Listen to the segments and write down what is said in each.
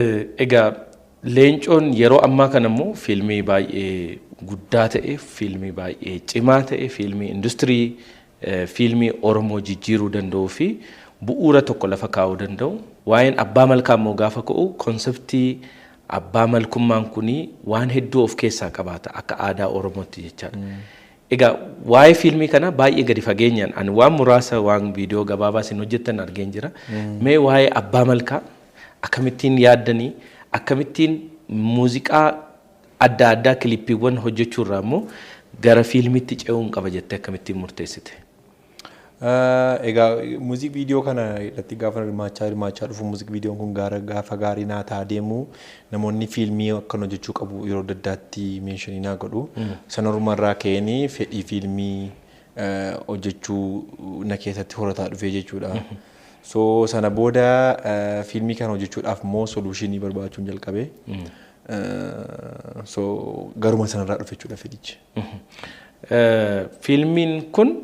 Egaa Leencoon yeroo ammaa kana immoo fiilmii baay'ee guddaa ta'e, fiilmii baay'ee cimaa ta'e, fiilmii industirii fiilmii Oromoo jijjiiruu danda'uu fi bu'uura tokko lafa kaa'uu danda'u. Waa'een abbaa malkaa immoo gaafa ka'u, konseptii abbaa malkummaan kunii waan hedduu of keessaa qabaata akka aadaa Oromootti jechaadha. Egaa waa'ee fiilmii kana baay'ee gadi fageenyaan ani waan muraasa, waan viidiyoo gabaabaa isin hojjettan argeen jira. Mee waa'ee abbaa malkaa akkamittiin yaaddanii, akkamittiin muuziqaa adda addaa kilippiiwwan hojjechuu irraa immoo gara fiilmiitti ce'uun qaba jettee akkamittiin murteessite? Egaa music video kana irratti gaafa hirmaachaa dhufu, music videon kun gaara gaafa gaarii naa ta'aa deemu, namoonni fiilmii akkan hojjechuu qabu yeroo adda addaatti mention naa godhu. Sanaruma irraa ka'eenii fedhii fiilmii hojjechuu na keessatti horataa dhufe jechuudha. So sana booda fiilmii kana hojjechuudhaaf immoo solution barbaachuun jalqabe. So garuma sanarraa dhufe jechuudha fedhichi. Fiilmiin kun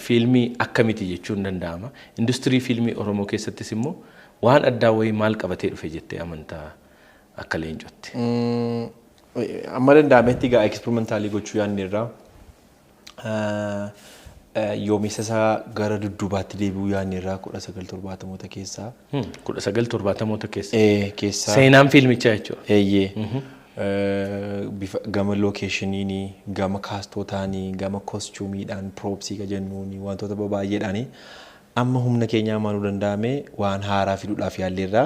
fiilmii akkamiti jechuun danda'ama? Industirii fiilmii Oromoo keessattis immoo waan addaa wayii maal qabatee dhufe jettee amantaa akka Leencootti? Amma danda'ametti egaa experimental gochuu yaadneerra. Yoomessa isaa gara dudduubaatti deebi'uu yaadneerra, 1970moota keessaa. 1970moota keessa. Keessaa. Seenaan fiilmichaa jechuudha. Eeyyee. Bifa gama locationiini, gama castootaanii, gama costumeiidhaan, propsii ka jennuuni, wantoota baay'eedhaani amma humna keenyaa amanuu danda'ame waan haaraa fiduudhaaf yaalleerra.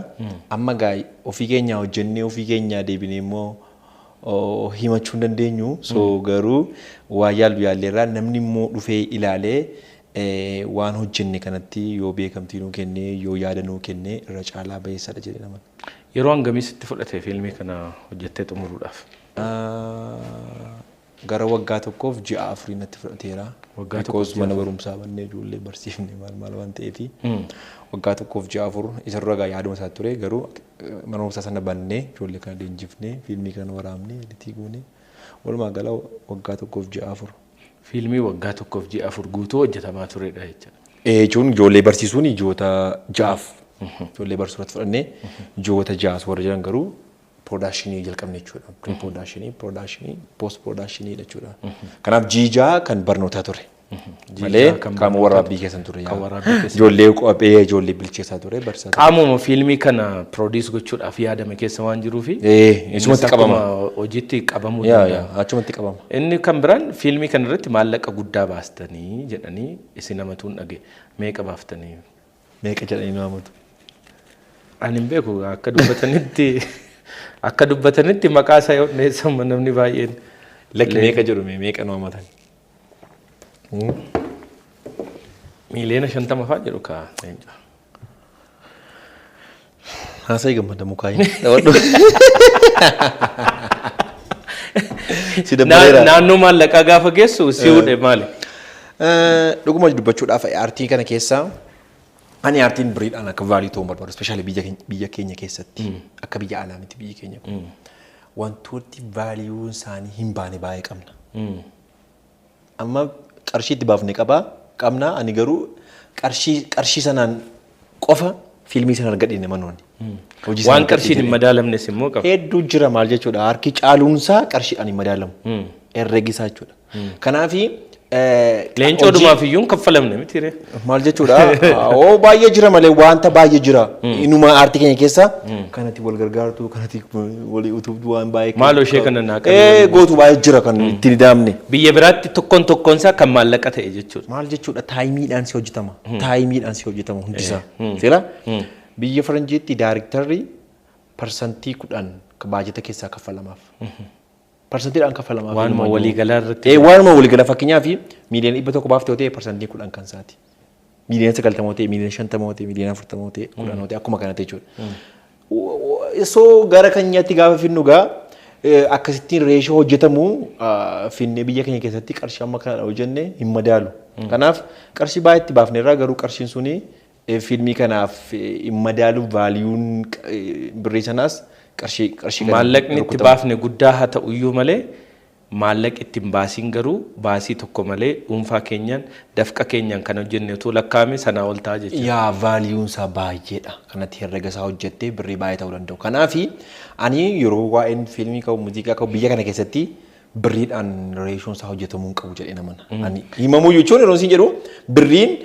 Amma gaa ofii keenyaa hojjennee ofii keenyaa deebinee immoo himachuu hin dandeenyu. So garuu waa yaallu yaalleerra, namni immoo dhufee ilaalee waan hojjenne kanatti yoo beekamtii nuu kennee, yoo yaada nuu kennee, irra caalaa bayeessadha jedhee nama. Yeroo hangamii sitti fudhate fiilmii kana hojjettee xumuruudhaaf? Gara waggaa 1 fi ji'a 4 natti fudhateera. Waggaa 1f Because mana barumsaa bannee ijoollee barsiifne maal maal waan ta'eefi waggaa 1 fi ji'a 4. Isa dura gaa yaaduma isaa ture, garuu mana barumsaa sana bannee, ijoollee kana leenjifnee, fiilmii kana waraabnee, edit goonee, walumaa gala waggaa 1 fi ji'a 4. Fiilmii waggaa 1 fi ji'a 4 guutuu hojjetamaa turedha jechuudha. Jechuun ijoollee barsiisuun ji'oota 6f ijoollee barsiisuu irratti fudhannee, ji'oota 6 warra jiran garuu production jalqabne jechuudha. Pre production, production, post production jechuudha. Kanaaf ji'i 6 kan barnootaa ture. Malee kan qaama waraabbii keessan ture. Kan waraabbii keessa. Ijoollee qophee, ijoollee bilcheessaa ture, barsiisaa ture. Qaamuma fiilmii kana produce gochuudhaaf yaadame keessa waan jiruufi Isumatti qabama. Akkuma hojiitti qabamuu Yaa danda'a. Yaa, achumatti qabama. Inni kan biraan fiilmii kana irratti maallaqa guddaa baastanii jedhanii isin namatuun dhage. Meeqa baaftanii? Meeqa jedhanii nu amatu? Ani hin beeku, akka dubbatanitti maqaa isaa yoo dhiyeessan namni baay'een. Lakki, meeqa jedhu mee, meeqa nu amatan? Miiliyoona 50 fa'aa jedhu kaa, Leenca. Haasa'ii gammada mukaayii. Dawadhu. Si dabaleera. Naannoo maallaqaa gaafa geessu si hudhe maali? Dhuguma dubbachuudhaaf, aartii kana keessa ani aartiin biriidhaan akka value ta'uu barbaadu, especially biyya keenya keessatti, akka biyya alaa miti biyyi keenya kun. Wantooti valueun isaanii hin baane baay'ee qabna. Amma qarshii itti baafne qabaa qabna, ani garuu qarshii sanaan qofa fiilmii sana argadhe namoonni. Hojii sana Waan argadhe qarshiin hin jedhee. madaalamnes immoo qaba. Hedduu jira. Maal jechuudha, harki caaluunsaa qarshiidhaan hin madaalamu. Herregisaa jechuudha. Kanaafi Leencoodhumaaf iyyuu hin kaffalamne miti ree. Maal jechuudha, oo baay'ee jira malee, wanta baay'ee jira. Inuma aartii keenya keessa kanatti wal gargaartu, kanatti walii utubdu, waan baay'ee. Maaloo ishee kana naa qabi. Gootu baay'ee jira kan ittiin ida'amne. Biyya biraatti tokkoon tokkoon isaa kan maallaqa ta'e jechuudha. Maal jechuudha, timeiidhaan si hojjetama. Timeiidhaan si hojjetama hundisaa. Seera? Biyya faranjiitti directorri 10% baajata keessaa kaffalamaaf. Parsantiidhaan kaffalamaaf. Waanuma waliigalaa irratti. Waanuma waliigalaa, fakkeenyaaf miiliyoona 100 baaftee yoo ta'e, 10% kan isaati. Miiliyoona 90 ta'e, miiliyoona 50 ta'e, miiliyoona 40 ta'e, 10 ta'e, akkuma kanatti jechuudha. So gara keenyatti gaafa finnu gaa akkasittiin ratio hojjetamu finnee biyya keenya keessatti qarshii amma kanadha hojjenne hin madaalu. Kanaaf qarshii baay'ee itti baafnerraa, garuu qarshiin suni fiilmii kanaaf hin madaalu, valueun birrii sanaas qarshii kana Maallaqni itti rukutamu. Baafne guddaa haa ta'u iyyuu malee Maallaqa ittiin baasiin garuu baasii tokko malee dhuunfaa keenyaan, dafqa keenyaan kan hojjenne utuu lakkaa'ame sanaa ol ta'a jechuudha. Yaa, valuen isaa baay'eedha. Kanatti herrega isaa hojjettee birrii baay'ee ta'uu danda'u. Kanaafi ani yeroo waa'een fiilmii qabu, muuziqaa qabu, biyya kana keessatti birriidhaan ratioon isaa hojjetamuu hin qabu jedhee namana. Ani himamuu jechuun yeroo isin jedhu birriin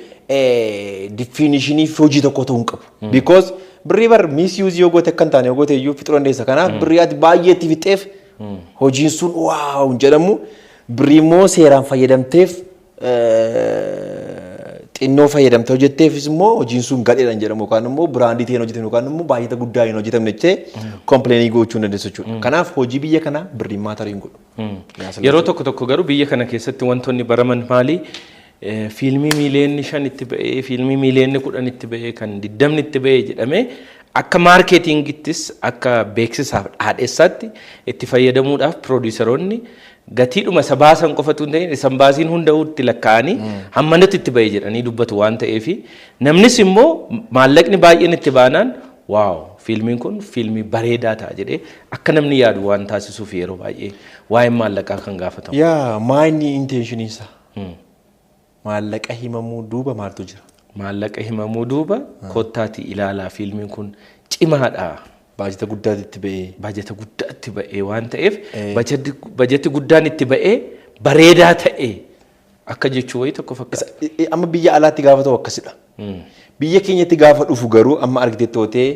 definitionii hojii tokko ta'uu hin qabu. Because birrii bar misuse yoo goote, akka hin taane yoo goote iyyuu fixuu dandeessa. Kanaaf birrii ati baay'ee itti fixxeef hojiin sun wow hin jedhamu. Birrii immoo seeraan fayyadamteef, xinnoo fayyadamtee hojjetteefis immoo hojiin sun gadheedha hin jedhamu, yookaan immoo brandii ta'een hojjetame yookaan immoo baay'ata guddaa hin hojjetamne jettee complainii gochuu hin dandeessu jechuudha. Kanaaf hojii biyya kanaa birriin matter hin godhu. Yeroo tokko tokko garuu biyya kana keessatti wantoonni baraman maali? Fiilmii miiliyoonni 5 itti ba'ee, fiilmii miiliyoonni 10 itti ba'ee, kan 20 itti ba'ee jedhamee akka marketingittis, akka beeksisaaf dhaadheessaatti itti fayyadamuudhaaf produceroonni gatiidhuma isa baasan qofatu hin ta'in, isan baasiin hunda'uu itti lakkaa'anii hammanatti itti ba'e jedhanii dubbatu waan ta'eef, namnis immoo maallaqni baay'een itti baanaan wow, fiilmiin kun fiilmii bareedaa ta'a jedhee akka namni yaadu waan taasisuuf yeroo baay'ee waa'een maallaqaa kan gaafatamu. Yaa, maayinni intentionii isaa? Maallaqa himamuu duuba maaltu jira? Maallaqa himamuu duuba kottaatii ilaalaa, fiilmiin kun cimaadha. Baajata guddaatti itti ba'ee. Baajata guddaa itti ba'ee waan ta'eef, bajati guddaan itti ba'ee bareedaa ta'e akka jechuu wayii tokko fakkaata. Amma biyya alaatti gaafa ta'u akkasidha. Biyya keenyatti gaafa dhufu garuu amma argitee tootee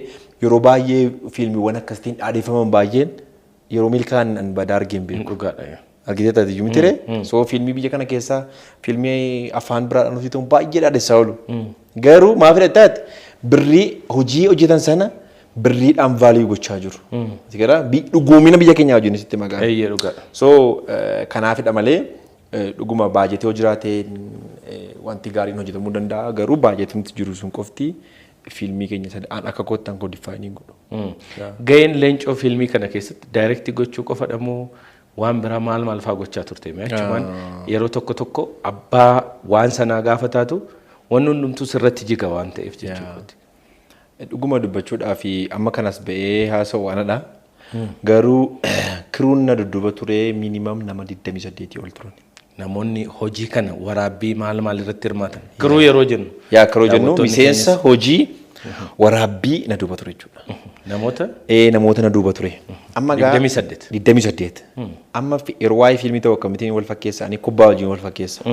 yeroo baay'ee fiilmiiwwan akkasitiin dhaadheeffaman baay'een yeroo milkaa'an an badaa argee hin beeku. Dhugaadha. Argitee taate iyyuu miti ree? So fiilmii biyya kana keessaa fiilmii afaan biraadhaan hojjetamu baay'ee dhaadhessaa oolu. Garuu maaf hidhattaati birrii hojii hojjetan sana birriidhaan value gochaa jiru. Gara dhugoomina biyya keenyaa wajjin sitti maqaan. Eeyyee, dhugaadha. So kanaafidha malee dhuguma baajetii yoo jiraate wanti gaariin hojjetamuu danda'a. Garuu baajetumti jiru sun qofti fiilmii keenya sana an akka koottan koo define godhu. Gaheen Leencoo fiilmii kana keessatti direct gochuu qofadha moo waan biraa maal maal fa'aa gochaa turte? Mee achumaan yeroo tokko tokko abbaa waan sanaa gaafa taatu wanni hundumtuu sirratti jiga waan ta'eef jechuudha. Dhuguma dubbachuudhaa fi amma kanas ba'ee haasa'u anadha. Garuu crewn na dudduuba ture minimum nama 28 ol turan. Namoonni hojii kana waraabbii maal maal irratti hirmaatan. Crew yeroo jennu. Yaa, crew jennu daawwattoonni miseensa hojii waraabbii na duuba ture jechuudha. Namoota Ee, namoota na duuba ture. Amma gaa 28. 28. Amma yeroo waa'ee fiilmii ta'u akkamittiin wal fakkeessa? Ani kubbaa wajjin wal fakkeessa.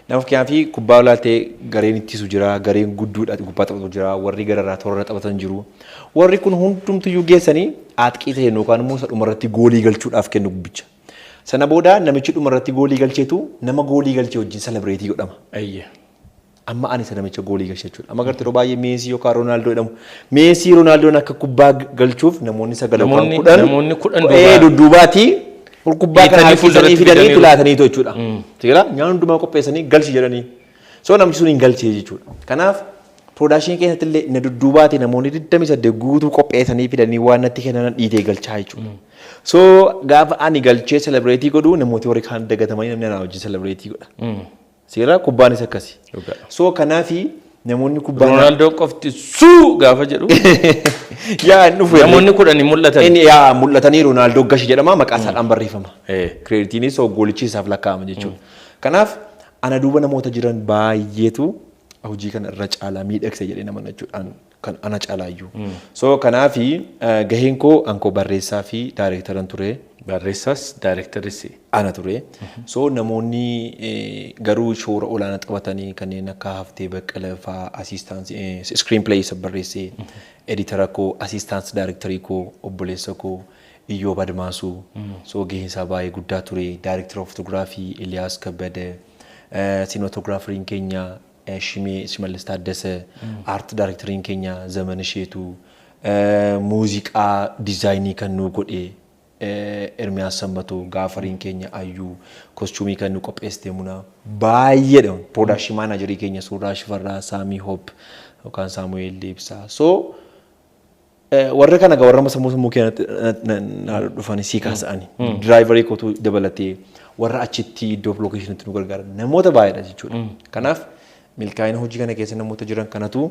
Nama fakkeenyaaf kubbaa olaaltee gareen ittisu jira, gareen gudduudha kubbaa taphatu jira, warri gararraa toorarra taphatan jiru. Warri kun hundumtuyyuu geessanii aaxqii ta'e yookaan immoo isa dhumarratti goolii galchuudhaaf kennu gubbicha. Sana booda namichi dhumarratti goolii galcheetu nama goolii galchee wajjin celebrate godhama. Amma ani isa namicha goolii galche jechuudha. Amma gartee yeroo baay'ee Meesii yookaan Roonaaldoo jedhamu. Meesii, Roonaaldooon akka kubbaa galchuuf namoonni sagal yookaan 10 Namoonni 10 dudduubaatii kubbaa kana dhiitanii harkisanii fuulduratti fidanii itti fidaniiru. laataniitu jechuudha. Seera nyaanni hundumaa qopheessanii galchi jedhanii. So namichi sun hin galchee jechuudha. Kanaaf production keessatti illee na dudduubaati namoonni 28 guutuu qopheessanii fidanii waan natti kennan dhiitee galchaa jechuudha. So gaafa ani galchee celebrate godhu namooti warri kaan dagatamanii namni anaa wajjin celebrate godha. Seera kubbaanis akkasi. Dhugaadha. So kanaafi namoonni kubbaa Roonaaldoo qofti suu gaafa jedhu yaa inni dhufu namoonni 10 hin mul'atan. Inni yaa mul'atanii Roonaaldoo gashi jedhama, maqaa isaadhaan barreeffama. Creditiinis goolichi isaaf lakkaa'ama jechuudha. Kanaaf ana duuba namoota jiran baay'eetu hojii kana irra caalaa miidhagse jedhee nama jechuudhaan kan ana caalaayyuu. So kanaafi gaheen koo ankoo barreessaa fi daayirektaran ture. Barreessaas daayirektaris. Ana ture. So namoonni garuu shoora olaanaa taphatanii kanneen akka Haftee Baqqalaa fa'aa, assistant screenplay isa barreessee, editor koo, assistant daayirektarii koo, obboleessa koo Iyyoob Admaasuu. So gaheen isaa baay'ee guddaa ture. Director of photography Eliyaas Kabbade, cinematographeriin keenya Shimee Shimallis Taaddasee, art directoriin keenya Zaman Isheetuu, muuziqaa designii kan nuu godhe Ermiyaas Sambatoo, gafferiin keenya Ayyuu, costumeii kan nu qopheessite Muna, baay'eedha. Production managerii keenya Suuraa Shifarraa, Saamii Hoop yookaan Saamu'eel Deebsaa. So warra kana gaa warra sammuu sammuu keenyatti na dhufanii sii kaasa'anii. Driverii kootu dabalatee warra achitti iddoo locationitti nu gargaaran namoota baay'eedha jechuudha. Kanaaf milkaa'ina hojii kana keessa namoota jiran kanatu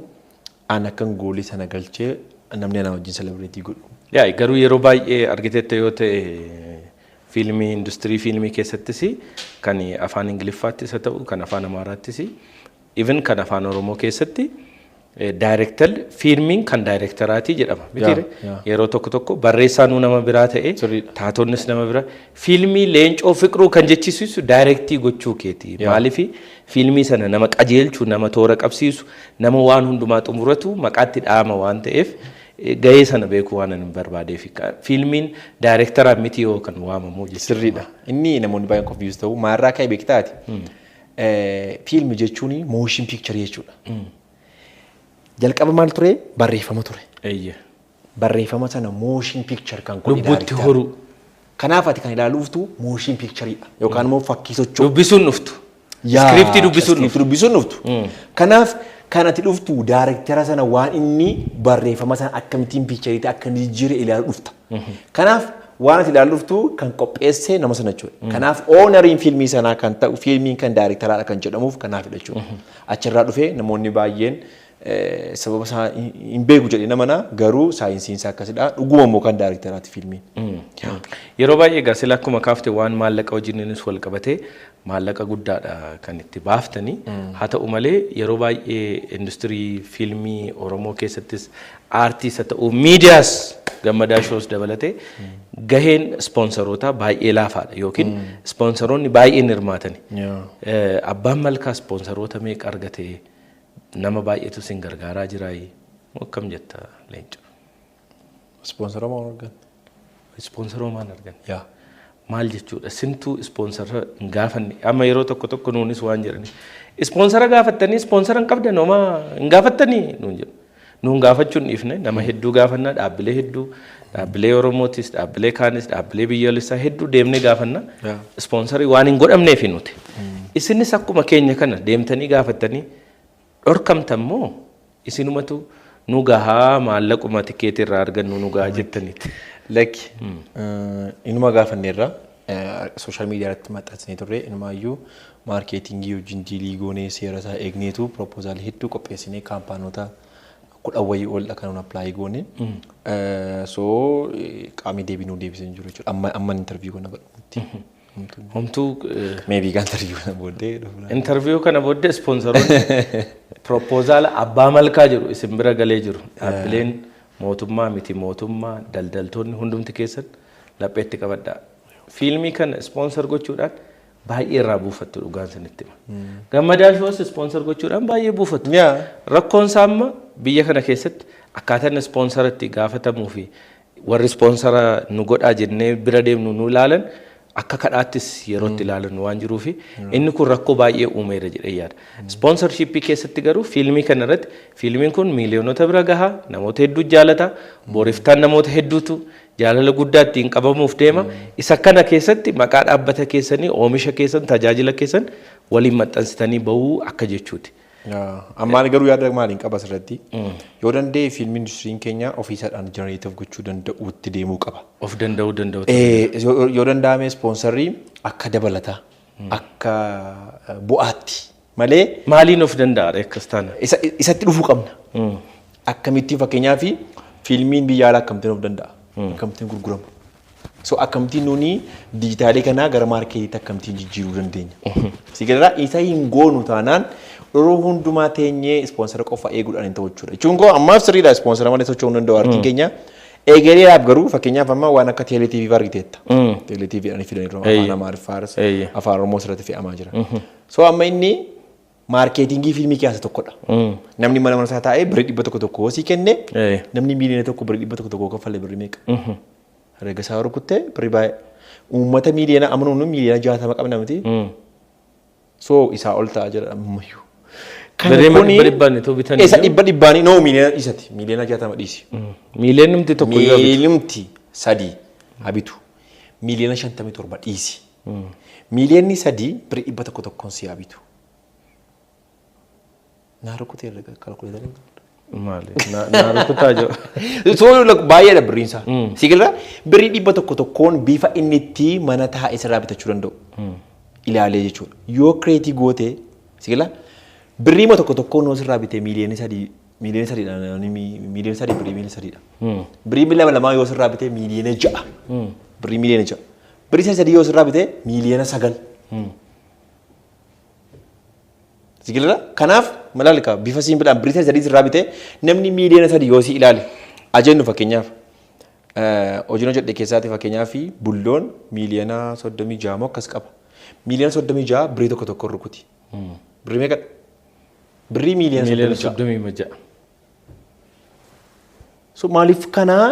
an akkan goolii sana galchee namni anaa wajjin celebrate godhu. Yaa, garuu yeroo baay'ee argiteetta yoo ta'e Fiilmii, industirii fiilmii keessattis kan afaan Ingiliffaattis haa ta'u, kan afaan Amaaraattis, even kan afaan Oromoo keessatti director, fiilmiin kan daayirektaraatii jedhama. Mitiire? Yeroo tokko tokko barreessaanuu nama biraa ta'e, taatonnis nama biraa. Fiilmii Leencoo Fiqiruu kan jechisiisu direct gochuu keeti. Maaliif? Fiilmii sana nama qajeelchu, nama toora qabsiisu, nama waan hundumaa xumuratu maqaatti dhaama waan ta'eef, gahee sana beekuu waan hin barbaadeef, fiilmiin daayirektaraan miti yoo kan waamamu jechuudha. Sirriidha. Inni namoonni baay'een confuse ta'u maalirraa ka'e beektaati? Fiilmi jechuun motion picture jechuudha. Jalqaba maal ture? Barreeffama ture. Barreeffama sana motion picture kan godhe Lubbuutti director. Horuu. Kanaaf ati kan ilaaluuftu motion pictureidha yookaan immoo fakkii socho'u. Dubbisuun dhuftu. Iskiriiptii dubbisuun dhuftu. Iskiriiptii dubbisuun dhuftu. Kanaaf kan ati dhuftu daayirektara sana, waan inni barreeffama sana akkamittiin pictureitti akka inni jijjiire ilaaluu dhufta. Kanaaf waan ati ilaaluu dhuftu kan qopheesse nama sana jechuudha. Kanaaf owneriin fiilmii sanaa kan ta'u, fiilmiin kan daayirektaraadha kan jedhamuuf kanaafidha jechuudha. Achirraa dhufee namoonni baay'een sababa isaa hin beeku jedhee namana, garuu saayinsiin isaa akkasidha. Dhuguma immoo kan daayirektaraati fiilmiin. Yeroo baay'ee egaa sila akkuma kaafte waan maallaqa wajjininis wal qabatee maallaqa guddaadha kan itti baaftanii. Haa ta'u malee, yeroo baay'ee industirii fiilmii Oromoo keessattis, aartiis haa ta'u, miidiyaas, Gammadaa Shows dabalatee, gaheen ispoonsaroota baay'ee laafaadha yookiin ispoonsaroonni baay'een hirmaatani. Abbaan Malkaa ispoonsaroota meeqa argate? Nama baay'eetu sin gargaaraa jiraayi? Akkam jetta, Leenca? Ispoonsara maal argan? Ispoonsaroo maal argan? Yaa. Maal jechuudha? Sintuu ispoonsara hin gaafanne. Amma yeroo tokko tokko nuunis waan jedhani. Ispoonsara gaafattanii, ispoonsara hin qabdan, homaa hin gaafattanii nuun jedhu. Nuun gaafachuu hin dhiifne, nama hedduu gaafannaa, dhaabbilee hedduu, dhaabbilee Oromootis, dhaabbilee kaanis, dhaabbilee biyyoolessaa hedduu deemnee gaafanna. Ispoonsarii waan hin godhamneefi nuti. Isinis akkuma keenya kana deemtanii gaafattanii dhorkamtan moo isinumatu nu gahaa, maallaquma tikeetii irraa argannu nu gahaa jettaniiti? Lakki, inuma gaafanneerra, social media irratti maxxansinee turre, inumaayyuu marketing wajjin deal goonee, seera isaa eegneetu proposal hedduu qopheessinee kaampaanota 10 wayii ol kan nuun apply goone. So qaamni deebii nuu deebisee hin jiru jechuudha. Amma amma interview kana godhamutti. Homtuu Maybe kan interview kana booddee dhufna. Interview kana booddee ispoonsaroonni proposal Abbaa Malkaa jedhu isin bira galee jiru. Dhaabbileen mootummaa, miti mootummaa, daldaltoonni hundumti keessan lapheetti qabadhaa. Fiilmii kana sponsor gochuudhaan baay'ee irraa buufattu, dhugaan isinitti hima. Gammadaa Shows sponsor gochuudhaan baay'ee buufattu. Rakkoon isaa amma biyya kana keessatti akkaataan ispoonsaratti gaafatamuu fi warri ispoonsara nu godhaa jennee bira deemnu nu ilaalan akka kadhaattis yeroo itti ilaalan waan jiruufi inni kun rakkoo baay'ee uumeera jedhee yaada. Sponsorship keessatti garuu fiilmii kana irratti, fiilmiin kun miiliyoonota bira gahaa, namoota hedduu jaalata, booriftaan namoota hedduutu jaalala guddaa ittiin qabamuuf deema. Isa kana keessatti maqaa dhaabbata keessanii, oomisha keessan, tajaajila keessan waliin maxxansitanii bahuu akka jechuuti. Ammaan garuu yaada maaliin qaba asirratti? Yoo danda'e fiilmi industiriin keenya ofiisaadhaan generate gochuu danda'uutti deemuu qaba. Of danda'uu danda'u. Yoo danda'ame ispoonsarrii akka dabalataa, akka bu'aatti malee. Maaliin of danda'a akkas taana? Isatti dhufuu qabna. Akkamittiin? Fakkeenyaaf fiilmiin biyya alaa akkamittiin of danda'a? Akkamittiin gurgurama? So akkamittiin nuni dijitaalii kanaa gara marketiitti akkamittiin jijjiiruu dandeenya? Si garaa isa hin goonu taanaan yeroo hundumaa teenyee ispoonsara qofa eeguudhaan hin ta'u jechuudha. Jechuun koo ammaaf sirriidha, ispoonsara malee socho'uu hin danda'u artiin keenya. Eegaleedhaaf garuu fakkeenyaaf amma waan akka Teelee TV argiteetta. Teelee TV dhaan fidaniiru, afaan Amaariffaanis afaan Oromoo sirriitti fe'amaa jira. So amma inni marketing fiilmii keessaa tokkodha. Namni mana mana isaa taa'ee birrii 100 tokko sii kenne, namni 1 miiliyoona birrii 100 tokko kaffalee birrii meeqa? Herrega isaa rukuttee birrii baay'ee. Uummata miiliyoona amanuun miiliyoona 60 qabna miti. So isaa ol ta'a jira ammayyuu. Birrii dhibba dhibbaan itoo bitanii. Isa dhibba dhibbaanii no, miiliyoona dhiisati, miiliyoona 60 dhiisi. Miiliyoonumti tokko yoo bitu. Miiliyoonumti sadii haa bitu. Miiliyoona 57 dhiisi. Miiliyoonni 3 birrii 100 tokkoon si haa bitu. Naa rukutee herrega calculatoriin. Maali? Na rukutaa jiru. So baay'eedha birriin isaa. Si galaa birrii 100 tokkoon bifa inni itti mana taa'ee sirraa bitachuu danda'u ilaalee jechuudha. Yoo create gootee, si galaa birrii tokko tokkoon yoo sirraa bitee miiliyoona 3, miiliyoona 3dha, miiliyoona 3, birrii miiliyoona 3dha. Birrii lama lamaa yoo sirraa bitee miiliyoona 6. Birrii miiliyoona 6. Birrii 3 yoo sirraa bitee 9 miiliyoona. Sigilira kanaaf malaalika bifa simple'dhaan birrii 3 sirraa bitee namni 3 miiliyoona yoo si ilaale ajennu, fakkeenyaaf hojiin hojjedhe keessaati, fakkeenyaaf Bulloon 36 miiliyoona moo akkas qaba. 36 miiliyoona birrii tokko tokko rukuti. Birrii meeqadha? Birrii miiliyoona Miiliyoona 36. 36. So maaliif kanaa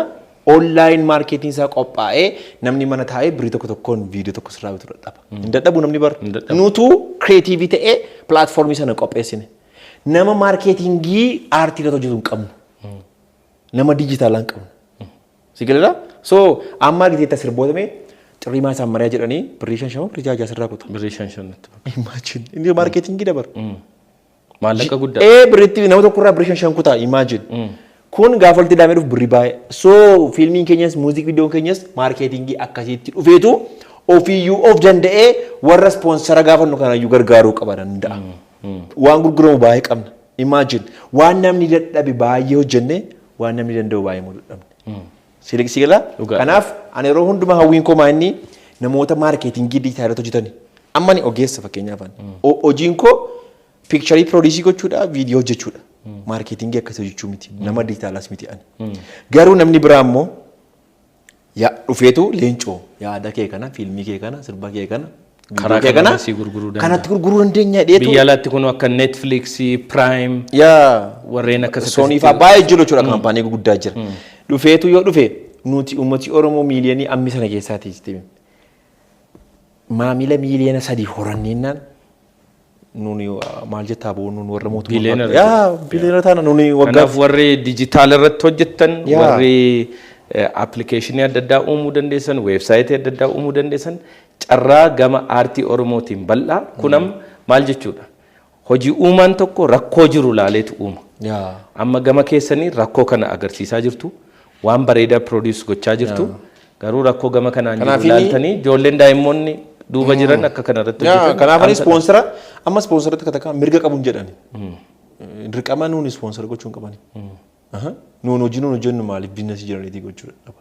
online marketing isaa qophaa'ee namni mana taa'ee birrii tokko tokkoon viidiyoo tokko sirraa bituu dadhaba? Hin dadhabu namni bara. Hin dadhabu. Nutu creative ta'ee platformii sana qopheessine. Nama marketingii aartii irratti hojjetu hin qabnu. Nama dijitaalaa hin qabnu. Si galee? So amma argiteetta sirboota mee xirrii maasaa mariyaa jedhanii birrii shan shama, birrii jaha jaha sirraa kuta. Birrii shan shanatti. Imagine, inni marketingii dabara. Maallaqa guddaa. Ee, birriitti nama tokko irraa birrii shan shan kutaa, imagine. Kun gaafa walitti daamee dhufu birrii baay'ee. So fiilmiin keenyas, music videoon keenyas marketingii akkasiitti dhufeetu ofiiyyuu of danda'ee warra sponsora gaafannu kanayyuu gargaaruu qaba danda'a. Waan gurguramu baay'ee qabna. Imagine, waan namni dadhabe baay'ee hojjenne, waan namni danda'u baay'ee immoo dadhabne. Si gala? Dhugaadha. Kanaaf ani yeroo hundumaa hawwiin koo maa inni namoota marketingii dijitaalota hojjetani. Amma ni ogeessa, fakkeenyaaf ani. Hojiin koo picture produce gochuudha, viidiyoo hojjechuudha. Marketingii akkasii hojjechuu miti. Nama dijitaalaas miti ani. Garuu namni biraa immoo dhufeetu Leencoo, yaada kee kana, fiilmii kee kana, sirba kee kana, Karaa viidiyoo kee kanarra sii gurguruu danda'a. Kanatti gurguruu dandeenya dheetu. Biyya alaatti kun akka Netflix, Prime warreen akkas Sony fa'aa baay'ee jiru jechuudha, kaampaanii gurguddaa jira. Dhufeetu yoo dhufe nuti uummati Oromoo miiliyoonii ammi sana keessaati jettee maamila 3 miiliyoona horanneennaan nuni maal jettaa boo, nuun warra mootummaa Billionaire. Yaa, billionaire taana nuni waggaa. Kanaaf warri dijitaala irratti hojjettan, warri applicationii adda addaa uumuu dandeessan, websiteii adda addaa uumuu dandeessan, carraa gama aartii Oromootiin bal'aa kun amma maal jechuudha? Hojii uumaan tokko rakkoo jiru laaleetu uuma. Amma gama keessanii rakkoo kana agarsiisaa jirtu, waan bareedaa produce gochaa jirtu, garuu rakkoo gama kanaan jiru Kanaaf inni- laaltanii ijoolleen daa'immoonni duuba jiran akka kana irratti Yaa, kanaaf ani dhaamsa. sponsora amma sponsoratti takka mirga qabuun jedhani. Dirqama nuuni sponsora gochuu hin qabani. Aha. Nuun hojii nuun hojjennu maaliif businessii generate gochuu dadhaba?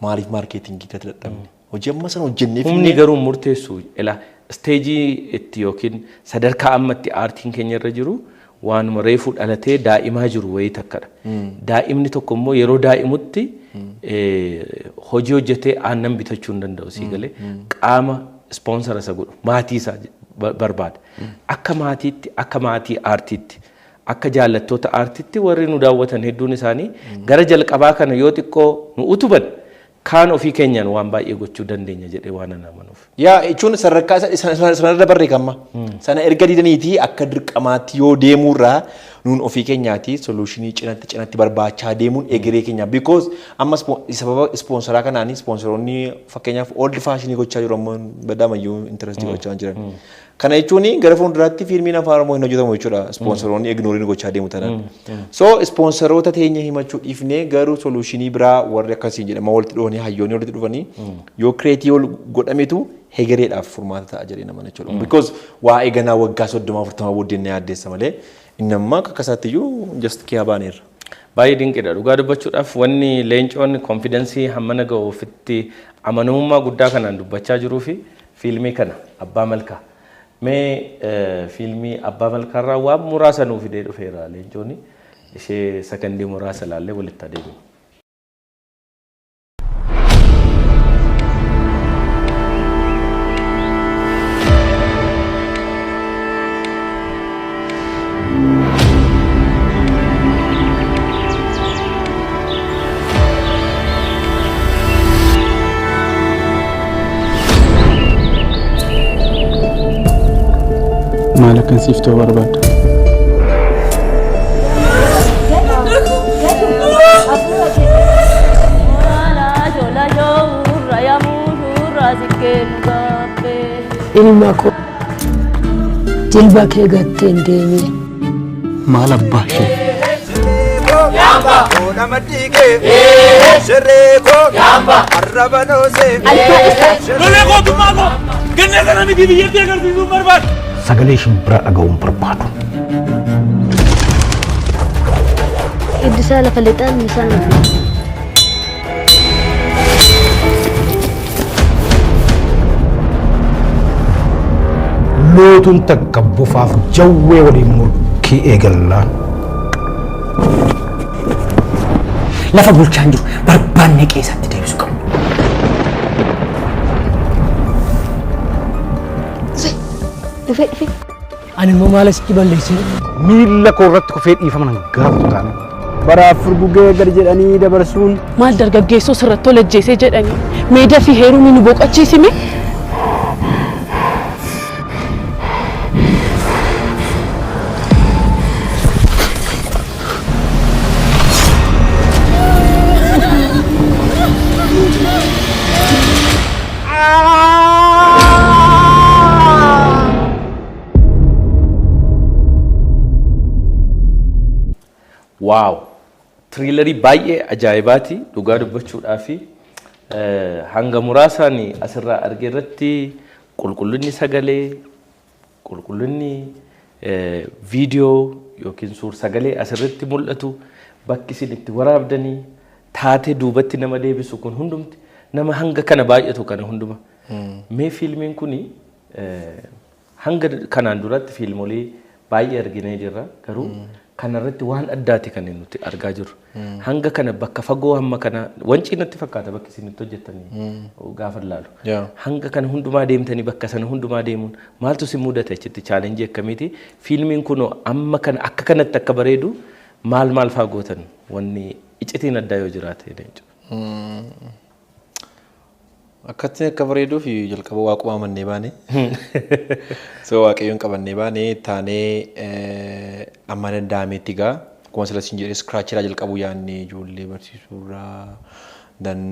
Maaliif marketingii irratti dadhabne? Hojii amma sana hojjennee Humni garuu murteessu ila stageii itti yookiin sadarkaa ammatti aartiin keenya irra jiru waanuma reefuu dhalatee daa'imaa jiru wayii takkadha. Daa'imni tokko immoo yeroo daa'imutti hojii hojjetee aannan bitachuu hin danda'u, sii galee, qaama sponsora isa godhu maatii isaa barbaada. Akka maatiitti, akka maatii aartiitti, akka jaallattoota aartiitti warri nu daawwatan hedduun isaanii gara jalqabaa kana yoo xiqqoo nu utuban kaan ofii keenyaan waan baay'ee gochuu dandeenya jedhee waan ana amanuuf. Yaa, jechuun sadarkaa sanarra barreeffama. Sana erga didaniitii akka dirqamaatti yoo deemuurraa nuun ofii keenyaati solutionii cinatti cinatti barbaachaa deemuun egeree keenya. Because amma sababa sponsoraa kanaanii sponsoroonni fakkeenyaaf old fashionii gochaa jiru, ammoo badhaamayyuu interestii gochaa jiran. Kana jechuun gara fuulduraatti fiilmiin Afaan Oromoo hin hojjetamu jechuudha. Sponsoroonni ignoreii gochaa deemu tanaan. So sponsoroota teenya himachuu dhiifnee garuu solutionii biraa warri akkasiin jedhama walitti dhufanii, hayyoonni walitti dhufanii yoo create ol godhametu hegereedhaaf furmaata ta'a jedhee nama jechuudha. Because waa'ee ganaa waggaa 30 40 booddee na yaaddeessa malee inni amma akka isaatti iyyuu just kiyaa baaneerra. Baay'ee dinqiidha. Dhugaa dubbachuudhaaf wanni Leencoon confidenceii hammana ga'u ofitti amanamummaa guddaa kanaan dubbachaa jiruu fi fiilmii kana Abbaa Malkaa. Mee fiilmii Abbaa Malkaarraa waan muraasa nuu fidee dhufeera Leencoon, ishee sakandii muraasa ilaallee walitti adeemna. Maal akkan siif ta'uu barbaadda? Ilma koo, jilba kee gattee hin deemin. Maal abbaa ishee? Lolee gootummaa koo ganna sana miti biyyattii agarsiisuun barbaadu. Sagalee shimbiraa dhaga'uun barbaadu. Iddisaa lafa lixaan misaan. Lootuun takka bofaaf jawwee waliin murkii eegallaan. Lafa bulchaan jiru barbaanne qeesatti deebisuu qabna. Dhufee dhufee. Ani immoo maal asitti balleessine? Miilla koo irratti kufee dhiifama nan gaafatu taane. Baraaf furgugee gad jedhanii dabarsuun. Maal dargaggeessoo sirratti ol ajjeesee jedhanii meedaa fi heerumni nu boqochiisime. Wow! Trailerii baay'ee ajaa'ibaati dhugaa dubbachuudhaa fi hanga muraasaan asirraa arge irratti qulqullinni sagalee, qulqullinni viidiyoo yookiin suur sagalee asirratti mul'atu, bakki isin itti waraabdanii taatee duubatti nama deebisu kun hundumti nama hanga kana baay'atu kana hunduma. Mee fiilmiin kuni hanga kanaan duratti fiilmolii baay'ee arginee jirra, garuu kanarratti waan addaati kan nuti argaa jirru. Hanga kana bakka fagoo hamma kana Wancii natti fakkaata bakki isin itti hojjettanii gaafa ilaalu. Hanga kana hundumaa deemtanii bakka sana hundumaa deemuun maaltu si mudate achitti, challengeii akkamiiti? Fiilmiin kun amma kana akka kanatti akka bareedu maal maal faa gootan, wanni icitiin addaa yoo jiraate jechuudha? Akkatti akka bareeduuf jalqaba waaquma amannee baane. So waaqayyoon qabannee baane taanee amma danda'ametti egaa akkuma sila siin jedhee scratchiraa jalqabuu yaadne, ijoollee barsiisuurraa dan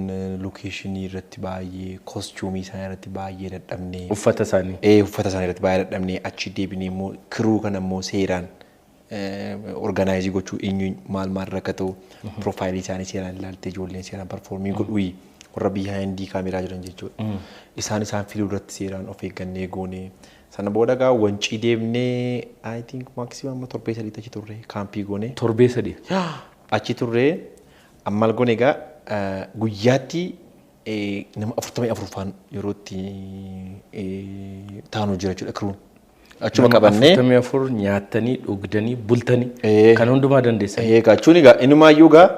locationii irratti baay'ee, costumeii isaanii irratti baay'ee dadhabne. Uffata isaanii. Ee, uffata isaanii irratti baay'ee dadhabne. Achi deebinee immoo crew kana immoo seeraan organizeii gochuu, eenyu maal maal irra akka ta'u profileii isaanii seeraan ilaaltee ijoolleen seeraan performii godhuu, warra behind camera jiran jechuudha. Isaan fiduu irratti seeraan of eeggannee goone. Sana booda gaa Wancii deemnee, I think maximum torbee 3 achi turre, campii goone. Torbee 3. Achi turre. Amma maal goone egaa, guyyaatti nama 44 faan yeroo itti taanu jira jechuudha crewn. Achuma qabannee. 44 nyaattanii, dhugdanii, bultanii kan hundumaa dandeessan. Egaa jechuun egaa inumaayyuu egaa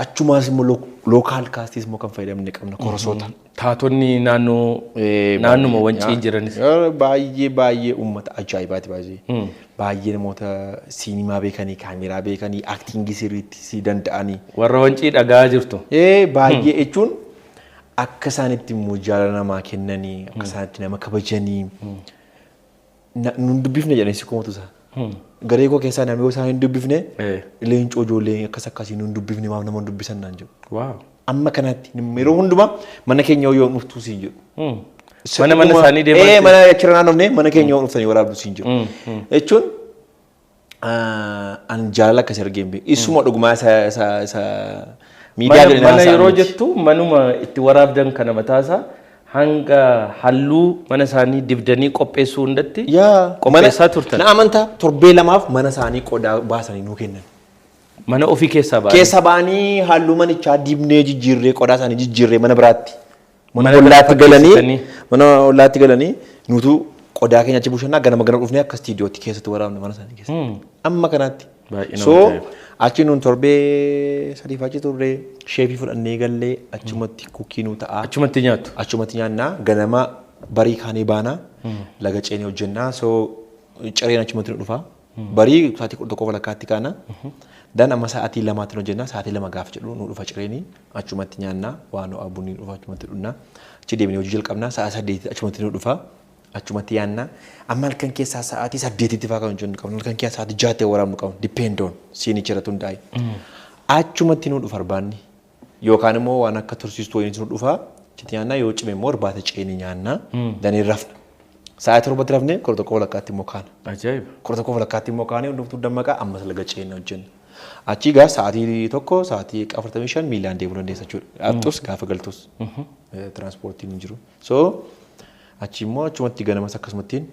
achumaas immoo local castiis immoo kan fayyadamne qabna, korosoota. Taatonni naannoo naannuma Wancii jiranis. Baay'ee baay'ee uummata ajaa'ibaati baay'ee. Baay'ee namoota siinimaa beekanii, kaameraa beekanii, actingii sirriitti si danda'anii. Warra Wancii dhagaa jirtu. Baay'ee jechuun akka isaan itti immoo jaalala namaa kennanii, akka isaan itti nama kabajanii. Nun dubbifne jedhanii si komatu isaa. Garee koo keessaa namni yoo isaan hin dubbifne, leencoo ijoollee akkas akkasii nun dubbifne, maaf nama hin dubbisan naan jedhu. Amma kanatti yeroo hundumaa mana keenya yoo dhuftuu siin jedhu. Mana mana isaanii deemaa. Ee, mana achirra naannofne, mana keenya yoo dhuftanii waraabdu siin jedhu. Jechuun an jaalala akkasii argee hin beeku. Isuma dhugumaa isa miidiyaa Mana mana yeroo jettu manuma itti waraabdan kana mataasaa hanga halluu mana isaanii dibdanii qopheessuu hundatti qopheessaa turtan. Na amantaa, torbee 2f mana isaanii qodaa baasanii nuu kennan. Mana ofii keessaa ba'anii. Keessa ba'anii halluu manichaa dibnee jijjiirree, qodaa isaanii jijjiirree, mana biraatti. Mana Mana ollaatti galanii fakkeessitanii. Mana ollaatti galanii nutu qodaa keenya achi buushannaa, ganama ganama dhufnee akka istiidiyootti keessatti waraabne mana isaanii keessatti. Amma kanaatti. Baay'ee nama So ajaa'iba. achi nuun torbee 3f achi turree, chefii fudhannee gallee achumatti cookii nuu ta'a. Achumatti nyaattu. Achumatti nyaannaa, ganama barii kaanee baanaa, laga ceenee hojjennaa, so cireen achumatti nu dhufa. Barii sa'aatii 11 walakkaatti kaana. Dan amma sa'aatii 2tti hojjennaa, sa'aatii 2 gaaf jedhu nu dhufa cireenii, achumatti nyaannaa, waan ho'aa bunni nu dhufa, achumatti dhugnaa. Achi deemnee hojii jalqabnaa, sa'a 8 achumatti nu dhufa. Achumatti yaannaa. Amma halkan keessaa sa'aatii 8tti fa'aa kan hojjennu qabna. Halkan keessaa sa'aatii 6tti waraabnu qabna. Depend on sceneicha irratti hundaa'e. Achumatti nu dhufa irbaanni. Yookaan immoo waan akka tursiistuu wayiitu nu dhufa. Achitti nyaannaa, yoo cime immoo irbaata ceenee nyaannaa. Danee rafna. Sa'aatii 7tti rafnee 11 walakkaatti immoo kaana. Ajaa'iba. 11 walakkaatti immoo kaanee hundumtuu dammaqaa, ammas laga ceenee hojjenna. Achii gaa sa'aatii 1, sa'aatii 45 miilaan deemuu dandeessa jechuudha. Dhaqxus gaafa galtus. Tiraanspoortiin hin jiru. So achi immoo achumatti ganamas akkasumattiin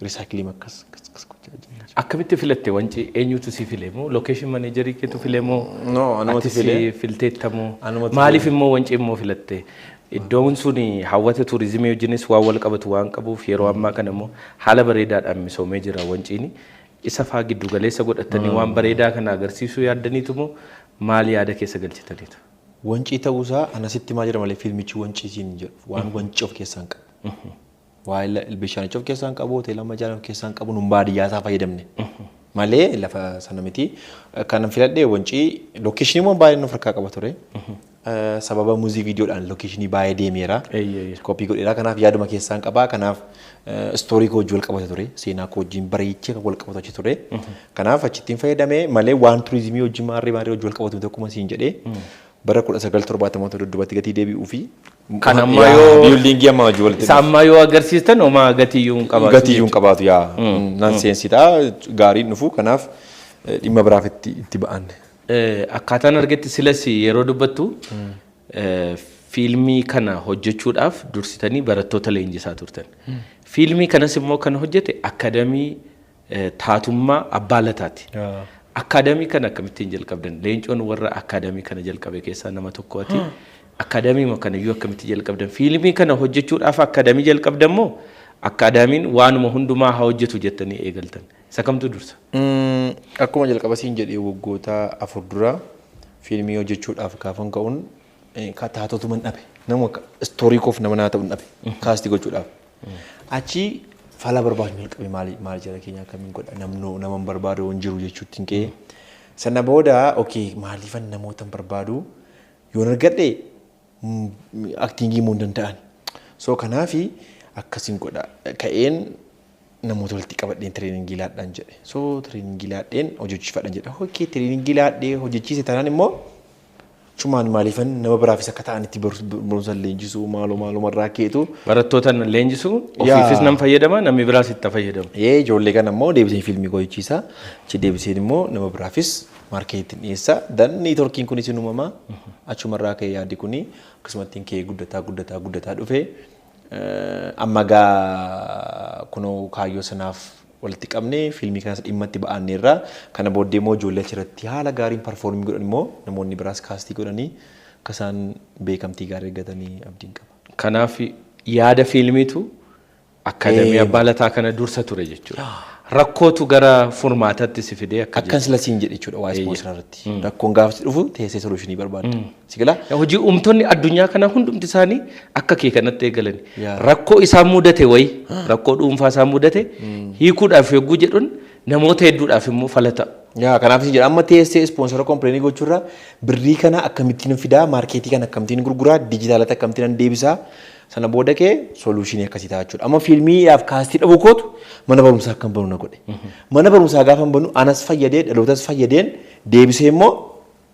recycleii akkas akkas akkas gochaa jira. Akkamitti filatte Wancii? Eenyutu si file moo location managerii keetu file moo? No, anumatu ati si file. filteetta moo? Anumatu Maaliif file. immoo Wancii immoo filatte? Iddoon sun hawwata turizimii wajjinis waan wal qabatu waan qabuuf yeroo ammaa kana immoo haala bareedaadhaan misoomee jira Wanciini. Isa faa giddu galeessa godhatanii waan bareedaa kana agarsiisuu yaaddaniitu moo maal yaada keessa galchitaniitu? Wancii ta'uusaa anasitti maa jira malee fiilmichi Wancii siin jedhu waan Wancii of keessaa hin qabu. Waa'ee bishaanicha of keessaa hin qabu, hoteela ammayyaa of keessaa hin qabu, nun baadiyyaa isaa fayyadamne. Malee lafa sana miti. Kanan filadhee Wancii lookeeshinii immoo baay'ee nuuf harkaa qaba ture. Sababa muuzii viidiyoodhaan lookeeshinii baay'ee deemeera. Koppii godheera, kanaaf yaaduma keessaan qabaa, kanaaf istoorii koo wajjin wal qabata ture, seenaa koo wajjin bareechee kan wal qabatu achi ture. Kanaaf achittiin fayyadamee malee waan turizimii wajjin maarree maarree wajjin wal qabatu tokkuma siin jedhee bara 1970 dudduubatti gatii deebi'uu fi Kan ammaa yoo biildingii ammaa wajjin walitti Isa ammaa yoo agarsiistan homaa gatiyyuu hin qabaatu. Gatiyyuu hin qabaatu yaa. Nan seensitaa gaariin dhufu, kanaaf dhimma biraaf itti ba'anne. Akkaataan argetti silas yeroo dubbattu fiilmii kana hojjechuudhaaf dursitanii barattoota leenjisaa turtan. Fiilmii kanas immoo kan hojjete akkaadamii taatummaa Abbaa Lataati. Akkaadamii kana akkamittiin jalqabdan? Leencoon warra akkaadamii kana jalqabe keessaa nama tokkooti. Akkaadamii kanayyuu akkamitti jalqabdan? Fiilmii kana hojjechuudhaaf akkaadamii jalqabdan moo akkaadaamiin waanuma hundumaa haa hojjetu jettanii eegaltan? Isa kamtu dursa? Akkuma jalqaba siin jedhee waggoota 4 dura fiilmii hojjechuudhaaf gaafan ka'uun taatotuma hin dhabe. Nama istoorii koof nama naa ta'u hin dhabe. Kaastii gochuudhaaf. Achi fala barbaadu jalqabe, maali maali jara keenya akkamiin godha, namnoo nama hin barbaadu hin jiru jechuutti hin ka'e. Sana booda okay, maaliifan namoota hin barbaadu, yoon argadhe aktiingii immoo hin danda'an. So kanaafi akkasiin godha ka'een namoota walitti qabadheen tireeningii laadhaan jedhe. So tireeningii laadheen hojjechiifadhan jedhe. Okay, tireeningii laadhee hojjechiise taanaan immoo chumaan maaliifan nama biraafis akka ta'anitti barumsa leenjisuu maaloo maaloo marraa keetu. Barattoota leenjisuu ofiifis nan fayyadama, namni biraas itti fayyadamu. Ee, ijoollee kana immoo deebiseen fiilmii hojjechiisa. Achi deebiseen immoo nama biraafis maarkeetiin dhiyeessa. Dan neetworkiin kunis hin uumamaa. Achumarraa ka'ee yaaddi kuni akkasumatti ka'ee guddataa guddataa guddataa dhufe. Amma gaa kunoo kaayyoo sanaaf walitti qabnee fiilmii kanas dhimma itti ba'anneerra. Kana booddee immoo ijoollee achirratti haala gaariin parfoormii godhan immoo namoonni biraas kaastii godhanii akka isaan beekamtii gaarii argatanii abdiin qaba. Kanaaf yaada fiilmiitu akkaadamii Abbaa Lataa kana dursa ture jechuudha. Rakkootu gara furmaatatti si fidee akka Akkan sila siin jedhe jechuudha waa'ee ispoonsara irratti. Rakkoon gaafa si dhufu teessee soluushinii barbaadda. Si galaa? Hojii uumtonni addunyaa kanaa hundumti isaanii akka kee kanatti eegalan. Rakkoo isaan mudate wayi, rakkoo dhuunfaa isaan mudate hiikuudhaaf yogguu jedhuun namoota hedduudhaaf immoo fala ta'a. Yaa, kanaaf isin jedha, amma teessee ispoonsara kompilenii gochuurra birrii kana akkamittiin fidaa, maarkeetii kana akkamittiin gurguraa, dijitaalatti akkamittiin deebisaa, sana booda kee soluushinii akkasii ta'a jechuudha. Amma fiilmiidhaaf kaastii dhabuu kootu mana barumsaa akkan banu na godhe. Mana barumsaa gaafa banu anas fayyadee dhalootas fayyadeen deebisee immoo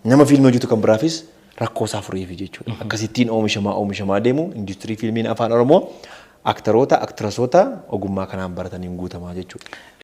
nama fiilmii hojjetu kan biraafis rakkoo isaa fureefi jechuudha. Akkasittiin oomishamaa oomishamaa deemu industirii fiilmiin afaan Oromoo aktaroota aktirasoota ogummaa kanaan barataniin guutamaa jechuudha.